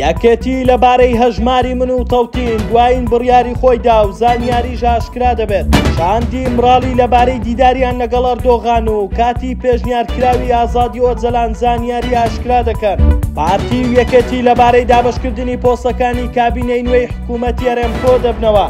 یەکێتی لەبارەی هەژماری من و تەوتین دوایین بڕیاری خۆی دا و زانیاریش ئاشکرا دەبێت. شاندی ئیمراڵی لەبارەی دیداریان لەگەڵ ئەردۆغان و کاتی پێشنیارکراوی ئازادی ئۆجەلان زانیاری ئاشکرا دەکەن. پارتی و یەکێتی لەبارەی دابەشکردنی پۆستەکانی کابینەی نوێی حکوومەتی هەرێم کۆدەبنەوە.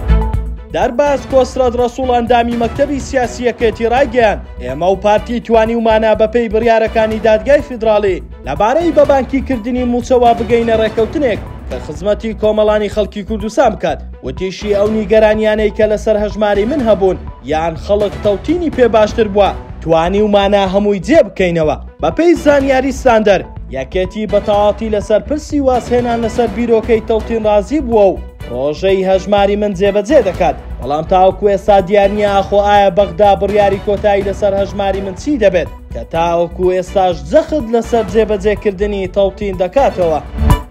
دەرباز کۆسرەت ڕەسوڵ ئەندامی مەکتەبی سیاسی یەکێتی ڕایگەیاند، ئێمە و پارتی توانیومانە بەپێی بڕیارەکانی دادگای فیدراڵی لەبارەی بە بانکی کردنی مووچەوە بگەینە ڕێککەوتنێک کە خزمەتی کۆمەڵانی خەڵکی کوردستان بکات. وتیشی ئەو نیگەرانیانەی کە لەسەر هەژماری من هەبوون یان خەڵک تەوتینی پێ باشتر بووە توانیومانە هەمووی جێ بکەینەوە. بەپێی زانیاری ستاندەر، یەکێتی بە تەواوەتی لەسەر پرسی وازهێنان لەسەر بیرۆکەی تەوتین ڕازی بووە و پڕۆژەی هەژماری من جێبەجێ دەکات، بەڵام تاوەکو ئێستا دیار نییە ئاخۆ ئایا بەغدا بڕیاری کۆتایی لەسەر هەژماری من چی دەبێت، کە تاوەکو ئێستاش جەخت لەسەر جێبەجێکردنی تەوتین دەکاتەوە.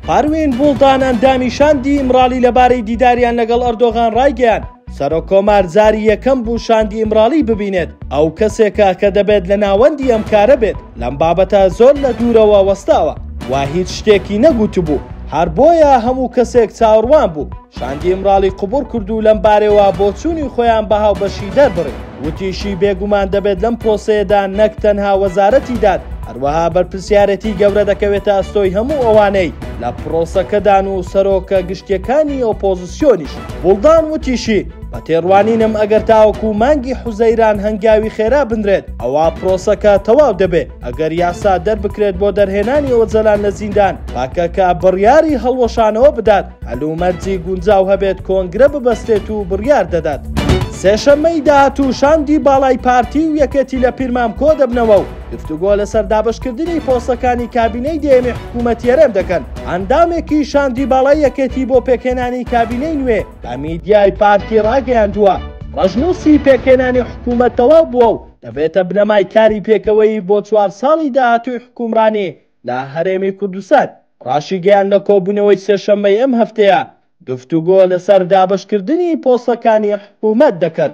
پەروین بوڵدان ئەندامی شاندی ئیمراڵی لەبارەی دیداریان لەگەڵ ئەردۆغان ڕایگەیاند، سەرۆککۆمار جاری یەکەم بوو شاندی ئیمراڵی ببینێت، ئەو کەسێکە کە دەبێت لە ناوەندی ئەم کارە بێت، لەم بابەتە زۆر لە دوورەوە وەستاوە و هیچ شتێکی نەگوتبوو، هەر بۆیە هەموو کەسێک چاوەڕوان بوو. شاندی ئیمراڵی قبوڵ کرد و لەم بارەیەوە بۆچوونی خۆیان بە هاوبەشی دەربڕی. وتیشی، بێگومان دەبێت لەم پرۆسەیەدا نەک تەنها وەزارەتی داد، هەروەها بەرپرسیارێتی گەورە دەکەوێتە ئەستۆی هەموو ئەوانەی لە پرۆسەکەدان و سەرۆکە گشتییەکانی ئۆپۆزسیۆنیش. بوڵدان وتیشی، بە تێڕوانینم ئەگەر تاوەکو مانگی حوزەیران هەنگاوی خێرا بنرێت، ئەوا پرۆسەکە تەواو دەبێت، ئەگەر یاسا دەربکرێت بۆ دەرهێنانی ئۆجەلان لە زیندان، پەکەکە بڕیاری هەڵوەشانەوە بدات، هەلومەرجی گونجاو هەبێت کۆنگرە ببەستێت و بڕیار دەدات. سێشەممەی داهاتوو شاندی باڵای پارتی و یەکێتی لە پیرمام کۆدەبنەوە و گفتوگۆ لەسەر دابەشکردنی پۆستەکانی کابینەی دەیەمی حکوومەتی هەرێم دەکەن. ئەندامێکی شاندی باڵای یەکێتی بۆ پێکهێنانی کابینەی نوێ بە میدیای پارتی ڕاگەیاندووە، ڕەشنووسی پێکهێنانی حکوومەت تەواو بووە و دەبێتە بنەمای کاری پێکەوەیی بۆ چوار ساڵی داهاتووی حکومڕانی لە هەرێمی کوردستان. ڕاشیگەیاند لە کۆبوونەوەی سێشەممەی ئەم هەفتەیە گفتوگۆ لەسەر دابەشکردنی پۆستەکانی حکوومەت دەکەن.